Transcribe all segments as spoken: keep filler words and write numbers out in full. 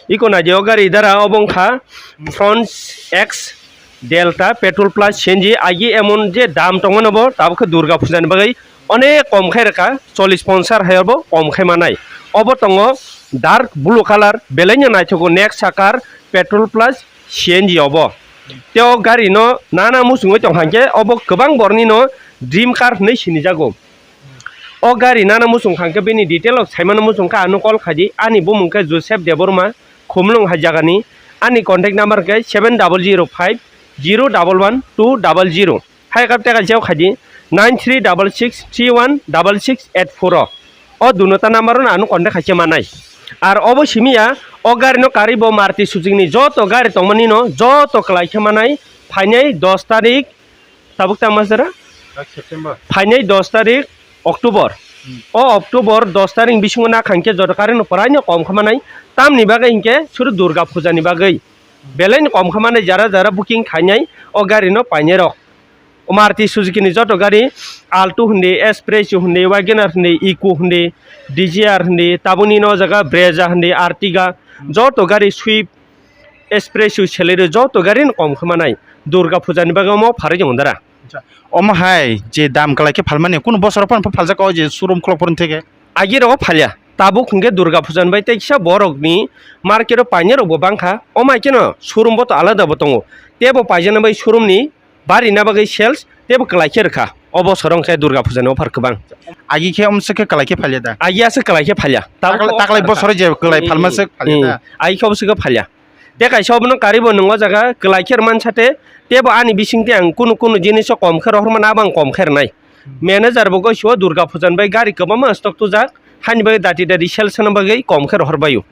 Iko naidi o gari dara obo wngkha Fronx X Delta petrol plus C N G, agi emon je dam tongmano bo tabuk khe Durga puja ni bagwi onek kom khai rwkha, chollish ponchas hai obo kom khai manai. Obo tongo dark blue colour, belai no naithogo, next sakar petrol plus C N G obo. Tei o gari no nana muchungwi tong kha hwnkhe obo kwbang borni no dream car hinwi sinijago. O gari nana muchung kha hwnkhe bini detail o saimano muchung kha ano call khaidi, ani bumung khe Joseph Debbarma, Khumlwng hai jagani. Ani contact number khe seven double zero five zero double one two double zero. Hai kap teka jeo khaidi nine three double six three one double six eight four o. O dunota number no ano contact khaise manai. Ar obo simiya, o gari no karwi bo Maruti Suzuki ni joto gari tongmani no joto kwlai khe manai, phainai dos tarik, tabuk tamo sara? September. Phainai dos tarik October. Hmm. O October dos tarik bisingo na khankhe joto karwi no pwraino kom khamanai. Tamni bagwi hinkhe suru Durga puja ni bagwi. Belai no kom khamanai, jara jara booking khainai o gari no painai rok. O Maruti Suzuki ni joto gari, Alto hindi, Expresso hindi, WagonR hindi, Eeco hindi, Dzire hindi, tabukni no o jaga Brezza hindi, Ertiga, joto gari Swift, Expresso, Celerio joto gari no kom khamanai. Durga puja ni bagwi omo pharwi tongo dara. Acha, omo hai je dam kwlai khe phalmani, kunu bosoro phano phaljak o je showroom khulok phoroni theke? Agi rogo phalya. Tabuk hwnkhe Durga puja ni bai tei kisa borok ni market o painai rok bo bangkha. Omo hai kheno showroom bo to alada bo tongo. Tebo paijana bai showroom ni bari na bagwi sales tebo kwlai khe rwkha. O bosoro hwnkhe Durga puja ni offer kwbang. Agi khe omo se khe kwlai khe phalya da? Agi aswk kwlai khe phalya. Tabuk taklai, taklai bosoro je kwlai phalma se phalya da? Hmm. Agi khe obo se khe phalya. Tei kaisa obono karwi bo nwng o jaga kwlai khe rwmani sate, tei bo ani bisingtwi ang kunu kunu jiniso kom khe rohormano abo ang kom khe rwnai. Hmm. Manager bo goi sio Durga puja ni bai gari kwbangma stock tujak, hani bagwi dati dati sales no bagwi kom khe rohor baio.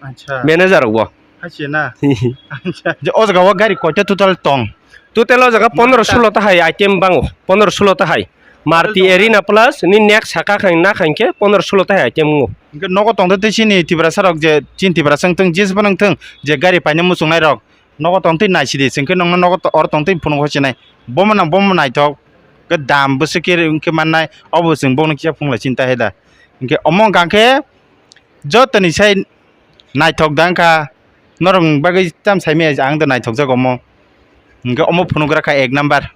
Acha. Manager rok bo. Hai se na? Acha. Je o jaga o gari koita total tong? Total o jaga pondro sulo ta hai item bango, pondro sulo ta hai. Maruti Arena plus ni next saka khain na khain khe pondro sulo ta hai item wngo. Hwnkhe nogo tongtwi tei chini Tiprasa rok je chini Tiprasa wngthung, jis bo wngthung, je gari paina muchungnai rok nogo tongtwi naisidi, chwngkhe nokno nogo to-, oro tongtwi phunuk hochinai. Bomo nang bomo naithok, khe dam bwswk khe wngkhe mannai, obo chwng bono kisa phunukla chinta hai da. Hwnkhe omo wngkha khe jotoni sai naithok da wngkha, norokni bagwi tam saimaya ang da naithokjak omo. Hwnkhe omo phunugra kha ek number.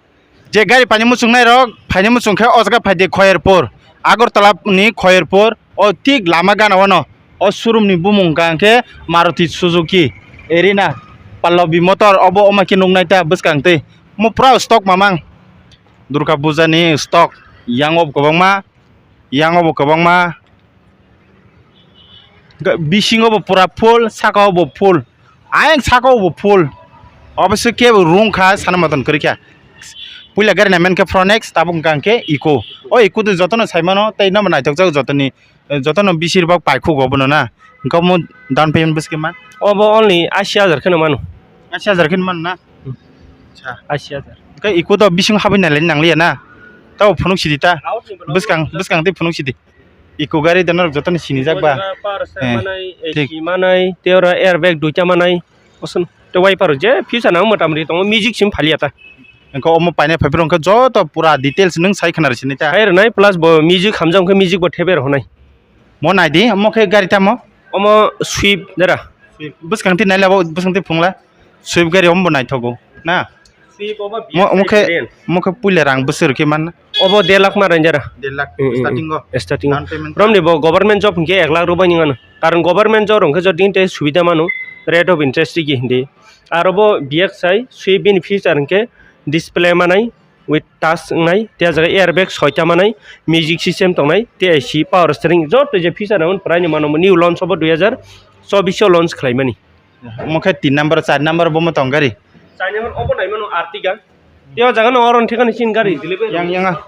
Je gari paini muchungnai rok, phaini muchung khe o jaga phaidi Khoyerpur, Agartala ni Khoyerpur, o thik lama gana o no, o showroom ni bumung hwnkha hwnkhe Maruti Suzuki Arena, Pallavi Motor, obo omo khe nuknai ta bwskang twi, omo pura stock mamang, Durga Puja ni stock, yang o bo kwbangma, yang o bo kwbangma. Ga-, bisingo bo pura full, saka o bo full, ayang saka o bo full. Obo se kebo rung kha, sana moton kwrwi kha. Puila gari nai man khe Fronx, tabuk hwnkha hwnkhe Eeco. O Eeco de jotono sai mano, tei nobo naithok jak jotoni, eh, jotono bisir bak paikhugo bono na. Hwnkhe omo down payment bwswk khe man? Obo only ashi hajar kheno mano. Ashi hajar kheno mano na? Hmm. Acha. Ashi hajar. Hwnkhe Eeco do bising habwi nailai nangliya na? Tabo phunuk sidi ta? Bwskang, bwskang tei phunuk sidi. Eeco gari de norok jotono sinijak ba? Power steering manai, A C manai, tei oro airbag duita manai. Oson, tei wiper je feature nang mota mori tongo, music sim phalia ta. Hwnkhe omo painai phaiphuru hwnkhe joto pura details nwng sai khna rwsini ta? Hai rwnai, plus bo music hamjak hwnkhe music bo theber honai. Mo naidi, omo khe gari tamo? Omo Swift dara. Swift. Bwskang twi naila bo, bwskang twi phunukla. Swift gari omo bo naithogo, na? Swift obo mo, omo khe, variant. Omo khe puila rang bwswk rwkhe manna? Obo der lakh ma rang jara. Der lakh. Mm, mm, starting o? Starting o. Down payment. Romni bo government job hwnkhe ek lakh rok bai nung ano. Karon government job rok hwnkhe jotting tei subida mano. Rate of interest tigi hindi. Aro bo B X I Swift bini feature hwnkhe display manai, with touch wngnai, tei ah jaga airbag soita manai, music system tongnai, tei A C, power steering, joto je feature rok praino mano, new launch obo dui hajar chobbish o launch khlaimani. Omo khe tin number, char number bo mo tong gari? Char number obo naimano Ertiga. Tei o jaga no oron thekani chin gari delivery. Yang, yang, ah.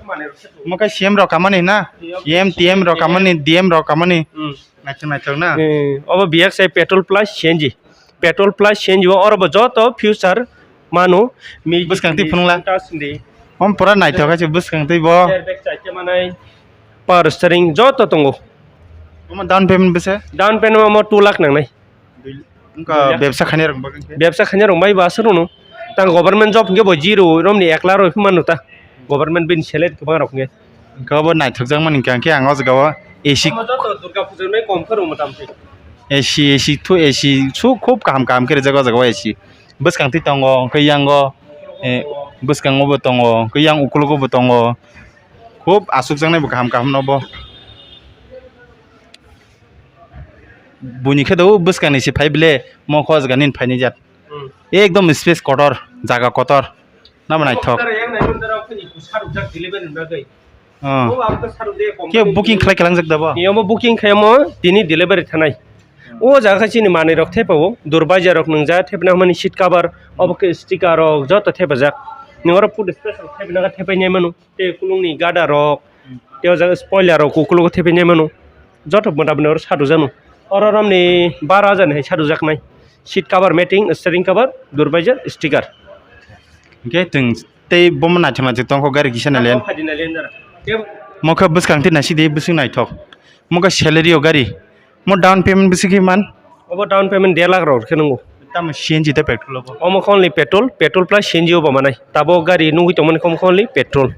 Omo khe C M rok kamani na? C M, T M rok kamani, D M rok kamani. Hmm. Naithok, naithok na? Eh, obo B X I petrol plus C N G. Petrol plus C N G o oro bo joto feature mano. Bwskang twi phunukla. Omo pura naithok khe bwskang twi bo. Airbag chaita manai. Power steering joto tongo. Omo down payment bwse? Down payment omo two lakh nangnai. Wngkha bebsa khainai rok bagwi khe? Bebsa khainai rok bai bo aswk rwno. Tang government job hwnkhe bo zero, romni ek lakh rok mano ta. Government bini salary kwbang rok hwnkhe. Hwnkhe obo naithokjakmani hwnkhe ang o jaga o A C. Omo joto Durga Puja ni kom khe rw mota moti. A C, A C thu, A C su khub kaham kaham khe rijak o jaga o A C. Bwskang twi tongo, hwnkhe yango, eh, bwskango bo tongo, hwnkhe yang ukologo bo tongo. Khub aswkjaknai bo kaham kaham no bo. Buini khe do bwskangni se phai bile, mo kho o jaga nini phaini jat. Hmm. Ekdom space kotor, jaga kotor. Nabo naithok. Tara yang nai mandara kini kusa rujak delivery ni bagwi. Oh. O ang to saru de. Ke company booking ni khlai kalangjak da bo? Ni omo booking khai omo tini delivery thanai. O jaga chini manwi rok thepa o, durbaija rok nwngjak, thepna mani seat cover, obo khe sticker rok joto thepajak. Ni oro food special thepna khe thepai nai mano. Tei kulungni gada rok, tei o jaga spoiler rok ukologo thepai nai mano. Joto mota mota oro sadu jano. Oro romni baro hajar ni hai sadu jaknai. Seat cover, matting, steering cover, durbaija, sticker. Hwnkhe twng tei bomo naithok naithok tongkho gari kisa nailen. Mokhe bwskang twi naisidi bwswk naithok. Mokhe salary o gari. Mo down payment bisi khe man? Obo down payment der lakh rok khe nwngo. Tamo C N G tei petrol obo? Omo khe only petrol, petrol plus C N G obo manai. Tabo gari nugwi tongmani khe omo khe only petrol.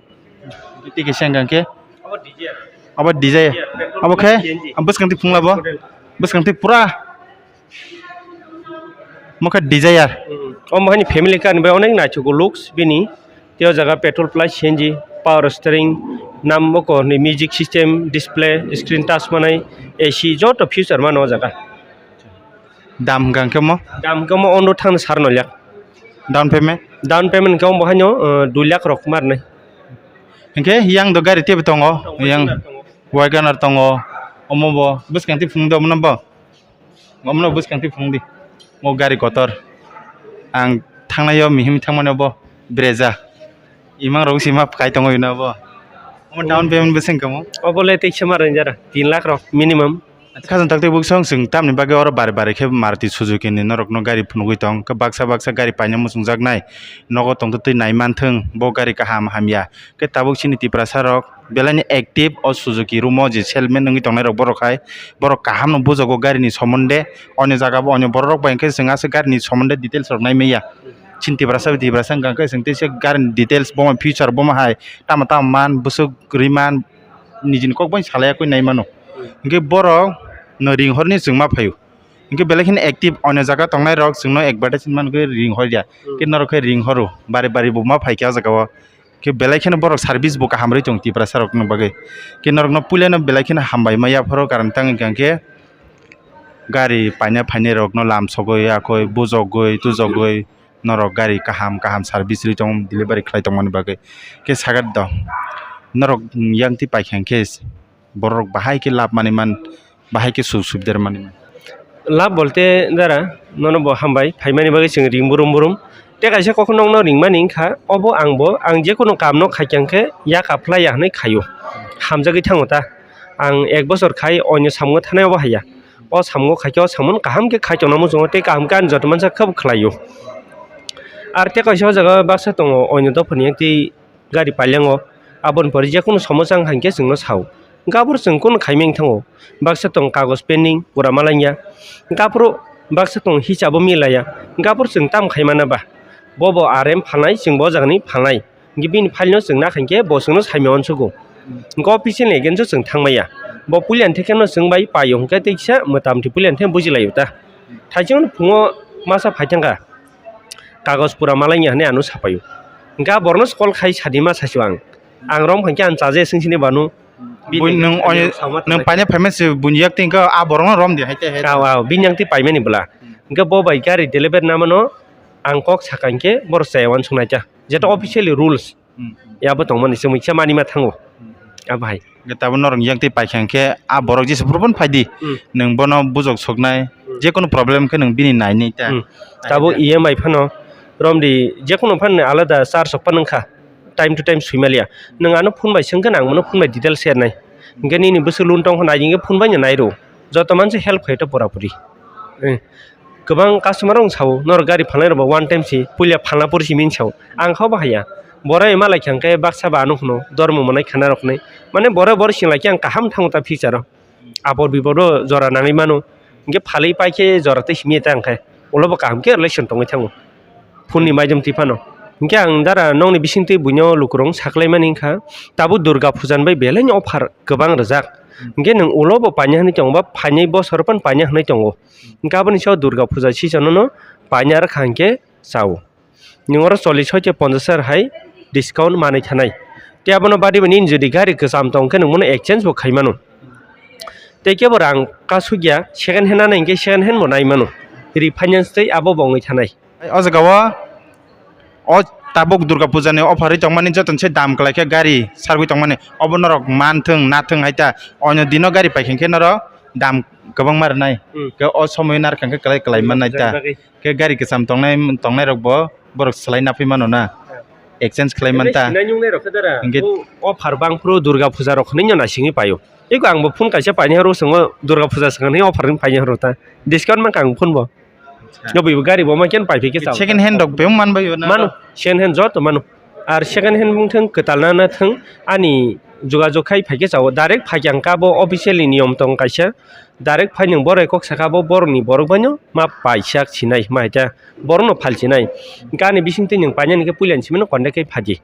Tei kisa hwnkha khe? Obo Dzire. Obo Dzire. Dzire, petrol plus C N G. Obo khe? Bwskang twi phunglabo? Bwskang twi pura? Mo khe Dzire. Hmm. Omo hani family car ni bai onek naithogo looks bini. Tei o jaga petrol plus C N G, power steering, nam oko ni music system, display, screen touch manai, A C, joto feature mano o jaga. Dam hwnkha hwnkhe mo? Dam hwnkhe mo ondo thangni sar noi lakh. Down payment? Down payment hwnkhe omo haino, uh, dui lakh rok marnai. Hwnkhe yang do gari teibo tongo? Tongo, yang Wagoner tongo. Wagoner tongo. Omo bo bwskang twi phunukdi omono bo? Omono bwskang twi phunukdi. Mo gari kotor. Ang thangnai o mihim thangmani obo Brezza. Imang rok se ma kai tongo ino obo. Omo down payment bwswk wngkha mo? Obo le teisa ma rwngjak tin lakh rok minimum. Khajang tak tei bwswk chwng tamni bagwi oro bari bari khe Maruti Suzuki ni norok no gari phunugwi tong. Khe baksa baksa gari paina muchungjaknai. Nogo tongtwtwi nai manthwng bo gari kaham hamya. Khe tabuk chini Tiprasa rok belai ni active o Suzuki room o je salesman wngwi tongnai rok borok hai, borok kaham no bujago gari ni somonde, onyo jaga bo onyo borok rok bai hwnkhe chwng aswk gari ni somonde details rok nai manya. Chini Tiprasa bai Tiprasa wngkha khe chwng tei se gari ni details bo ma feature bo ma hai tamo tamo man bwswk rwi man niji ni kok bai salai ya koi nai mano. Hwnkhe borok no ring horni chwng ma phaio. Hwnkhe belai kheno active onyo jaga tongnai rok chwng no advertise man khe ring hor ya. Khe norok khe ring horo bari bari bo ma phai khe o jaga o. Khe belai kheno borok service bo kaham rwi tongo Tiprasa rokni bagwi. Khe norokno puilano belai kheno hambai ma yapharo, karon tang wngkha khe gari paina phainai rokno lam sogwi yakoi bujogwi tujogwi norok gari kaham kaham service rwi tongo delivery khlai tongmani bagwi. Khe sagat do norok yang twi paikha khe borok bahai khe lab manwi man, bahai khe suk subder manwi man. Lab bolte dara nono bo hambai phaimani bagwi chwng ring burum burum. Tei kaisa kok nokno ringmani wngkha, obo ang bo, ang jekunu kamno khaikha khe yak apply ya hwnwi khaio. Hamjagwi thango ta. Ang ek bosor khai onyo samungo thanai obo haiya. O samungo khaikhe o samung kaham khe khai tongna muchungo tei kaham khe ani joto mansa khe bo khlaio. Ar tei kaisa o jaga baksa tongo onyo dophani yak twi gari pailango, aboni pore jekunu somosa wngkha hinkhe chwngno sao. Gabur chwng kunu khaimeng thango, baksa tong kagoj pending pura malaiya, gabur baksa tong hisabo milaiya, gabur chwng tamo khaimana ba? Bobo R M phalnai, chwngbo o jagani phalnai, hinkhe bini file no chwng nakha hinkhe bo chwngno saimya uansugo. Hinkhe official ni agent o chwng thangmaya, bo puilani thekeno chwng bai paio hinkhe tei kisa motamti puilani thekno bujilaio ta. Thaichung phungo masa phaithangkha. Kagoj pura malai ya hwnwi ano sapaio. Hwnkhe a borokno call khai sadi ma sasio ang. Ang rom khankhe ang chaje swng sini banu. Bini nwng sauma nwng tangwi paina phaima se buini yak tingkha a borokno rom di hai te hai. Aw, aw, bini yang twi paimani bwla. Hwnkhe bo bai gari deliver namano ang kok sakha hinkhe borok chaya uansuk naikha. Jeto officially rules. Hmm. Yabo tongmani se mungsa manima thango. Hmm. Abo hai. Hwnkhe tabuk norok yang twi paikha hwnkhe a borok jesa phuru phano phaidi. Hmm. Nwng bono bujok soknai. Hmm. Jekunu problem khe nwng bini nainai ta. Hmm. Tabuk E M I phano romdi jekunu phano alada charge rok phano wngkha. Time to time swimaliya. Nwng ano phone bai swngkhe ang bono phone bai detail share nai. Hwnkhe nini bwswk loan tong phano nai hwnkhe phone bai no nai rw. Joto manse help khai to pura puri. Eh. Kwbang customer rok wng sao, norok gari phalnai rok bo one time si puila phalna pori simi wng sao. Ang kha bo haya. Borai ma lai kha hwnkhe baksa ba ano hwno dormo mwnai khana rok nai. Mane borai borai sing lai khe ang kaham thango ta future o. Apor bipor o jora nangwi mano. Hwnkhe phalwi pai khe jora tei simi ta hwnkhe. Ulo bo kaham khe relation tongwi thango. Phone ni maidom twi phano. Hwnkhe ang dara nokni bisingtwi buino lukurok saklaimani wngkha. Tabuk Durga puja ni bai belai ni offer kwbang rijak. Hwnkhe nwng ulo bo paina hwnwi tongo, ba phainai bosor phano paina hwnwi tongo. Hwnkhe aboni sago Durga puja season no paina rwkha hwnkhe chao. Nwng oro chollish hoite ponchash hajar hai discount manwi thanai. Tei abono badi bai nini jodi gari kwcham tong khe nwng bono exchange bo khai mano. Tei kebo rang kasukya second hand ano hwnkhe second hand bo nai mano. Refinance tei abo bo wngwi thanai. O jaga o, o tabuk Durga puja ni offer ri tongmani joto se dam kwlai khe gari sarwi tongmani. Obo norok manthwng nathwng hai ta. Onyo dino gari paikhe khe norok dam kwbangma rwnai. Hmm. Khe o somoi narwkha khe kwlai kwlai mannai ta. Jagwi. Khe gari kwcham tongnai, tongnai rok bo borok swlai na phi mano na, exchange khlai man ta. Sinai nung nai rok khe dara. Hingke o, o phar bang phuru Durga puja rok hinui no naisingwi paio. Eko ang bo phone kaisa paini horo swngo Durga puja swkang hinui offer hinui paini horo ta. Discount mankha ang phone bo. Acha. No bo gari bo mankhe pai phi khe chao. Second hand rok bebak man bai na? Mano, second hand joto mano. Ar second hand wng thung, kwtal na na thung, ani jogajog khai phai khe chao. Direct phai khe ang kha bo officially niyom tong kaisa. Direct phai nwng borai kok saka bo borokni borok baino ma paisa sinai ma haita borokno phal sinai. Gani bisingtwi nwng painani khe puilani simi no contact khai phaidi.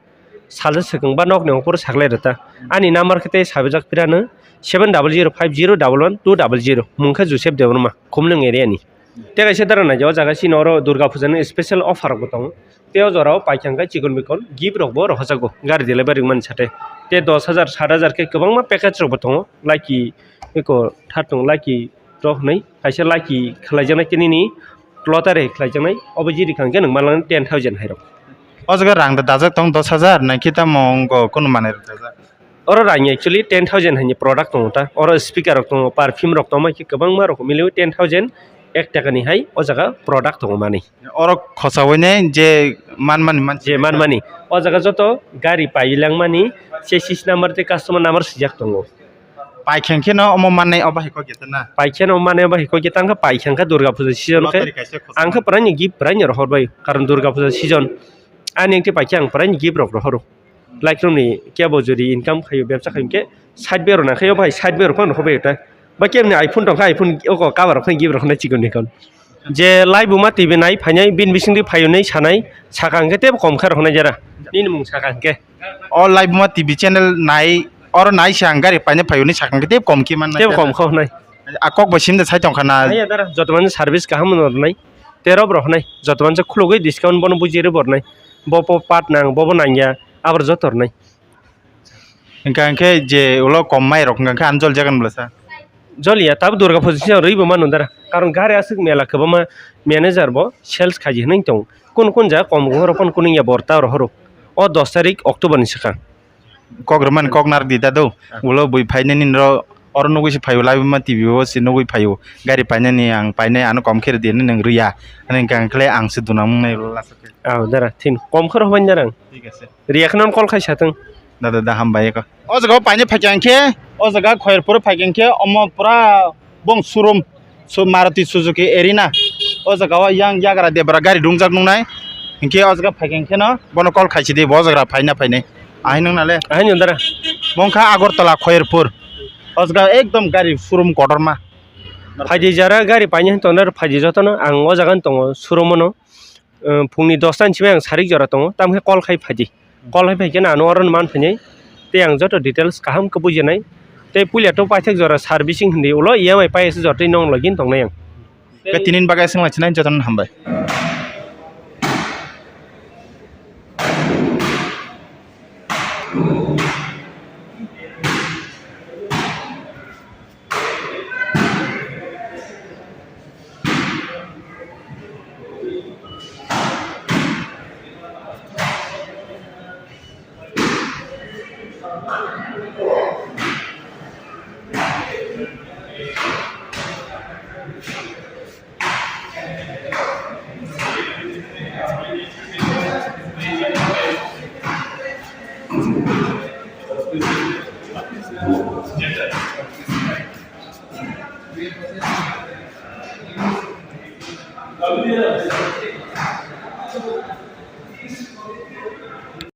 Salsa swkang ba nokni ongphuru saklai rwta. Ani number khe tei sabijak pirano seven double zero five zero double one two double zero. Mung khe Joseph Debbarma, Khumlwng area ni. Tei kaisa dara naidi, o jaga chini oro Durga puja ni special offer rok bo tongo. Tei o jora o paithang khe chikon bikon gift rok bo rohorjago gari delivery wngmani sate. Tei dos hajar, sat hajar khe kwbangma package rok bo tongo, lucky eko thatung lucky draw hwnwi kaisa lucky khlaijaknai tei nini lottery khlaijaknai, obo jiri kha hwnkhe nwng manlangni ten thousand hai rok. O jaga rang da dajak tong dos hajar, naikhe tamo wngkha kunu manwi rok dajak. Oro rangni actually ten thousand haini product tongo ta. Oro speaker rok tongo, perfume rok tongma khe kwbangma rok miliwi ten thousand ek taka ni hai o jaga product tongo mani. Oro khosaui nai je manmani mansi. Je manmani. O jaga joto gari pailangmani chassis number tei customer number swijak tongo. Paikhen kheno omo mannai obo hai kok geta na. Paikhen omo mannai obo hai kok geta wngkha, paikhen kha Durga puja season khe. Lottery kaisa khosa. Ang khe puraini gift puraini rohor bai, karon Durga puja season. Ani engti paikhe ang puraini gift rok rohoro. Like romni kebo jodi income khayo, bebsa khayo hwnkhe side bai rok nangkhayo, bai side bai rok phano rokho bai ta. Ba kebni iPhone tongkha, iPhone oko cover rok phano gift rok khna chikon ni kon. Je Laibuma T V nai phainai, bini bisingtwi phayunai sanai, saka hwnkhe tebo kom khe rok khna jera. Nini mung saka hwnkhe. O Laibuma T V channel nai, oro nai se ang gari paina phayunai saka hwnkhe tebo kom khe man nai. Tebo kom khe hwnai. A kok bai sim de sai tongkha na. Haiya dara, joto mani service kaham no rwnai. Tei rok bo rok hwnai, joto mani khulugwi discount bono buji rw bo rwnai. Bo po part nang, bo bo nangya, abo joto rwnai. Hingka hingke je ulo kom mai rok hingka hingke ano jol jagan bwlasa. Jol ya, tabuk Durga puja sini rwi bo mano dara. Karon gari aswk mela kwbangma manager bo sales khaji hinwi tong. Kun kun jaga kom horo, kun kun ya borta rohoro. O dos tarik October ni swkang. Kok rwmani kok narwk di dadu. Ah. Ulo bui phainani nro oro nugui se phaio, Laibuma T V o se nugui phaio. Gari painani ang painai ano kom khe rwdi hinwi nwng rwya. Ani hwnkha hwnkhe ang se dunang mwnai ulo lasa khe. Ah, dara, thin. Kom khe rw hwnbai dara ang. Thik ase. Rwya kheno call khai satwng. Dada da hambai ko. O jaga o painai phaikha hwnkhe, o jaga Khoyerpur phaikha hwnkhe, omo pura bong showroom. Su-, Maruti Suzuki Erina. O jaga o yang yagra debra gari dungjak nungnai. Hinkhe o jaga phaikhe hinkhe no bono call khaisi di, bo jagra phaina phainai. Ahai nung nale? Ahai nung dara. Mongkha Agartala Khoyerpur. O jaga ekdom gari showroom kotorma. Phaidi jara gari paini hin tongnai phaidi jotono ang o jaga tongo showroom no. Phungni dosta ni simi ang sarik jora tongo, tamo khe call khai phaidi. Call khai phaikhe ano oro man phainai. Tei ang joto details kaham khe bujinai. Tei puila to paithak jora servicing hindi ulo E M I pai se jora tei nong login tongnai ang. Khe tinin bagwi swnglaichinai jotono hambai.